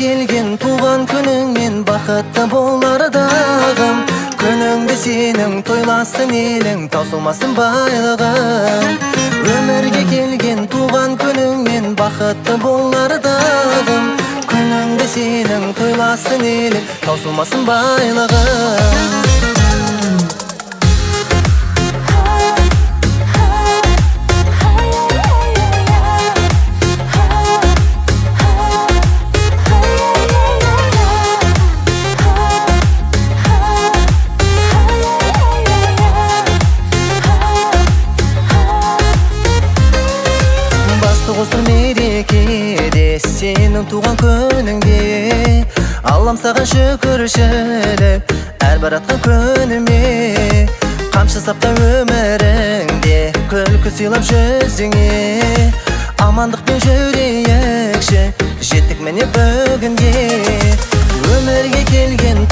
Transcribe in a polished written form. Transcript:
Келген туған күніңмен бақытты болардағым. Күніңді сенің тойласын елің, таусылмасын байлығың. Өмірге келген туған күніңмен бақытты болардағым. Күніңді сенің тойласын елің, таусылмасын байлығың. Қостыр мерекеде сенің туған күніңде, Аллам саған шүкіршілік әрбір атқан күніме. Қамшы сапта өміріңде күлкі сыйлап жүзіңе, амандықпен жүрейікші, жеттік міне бүгінге. Өмірге келген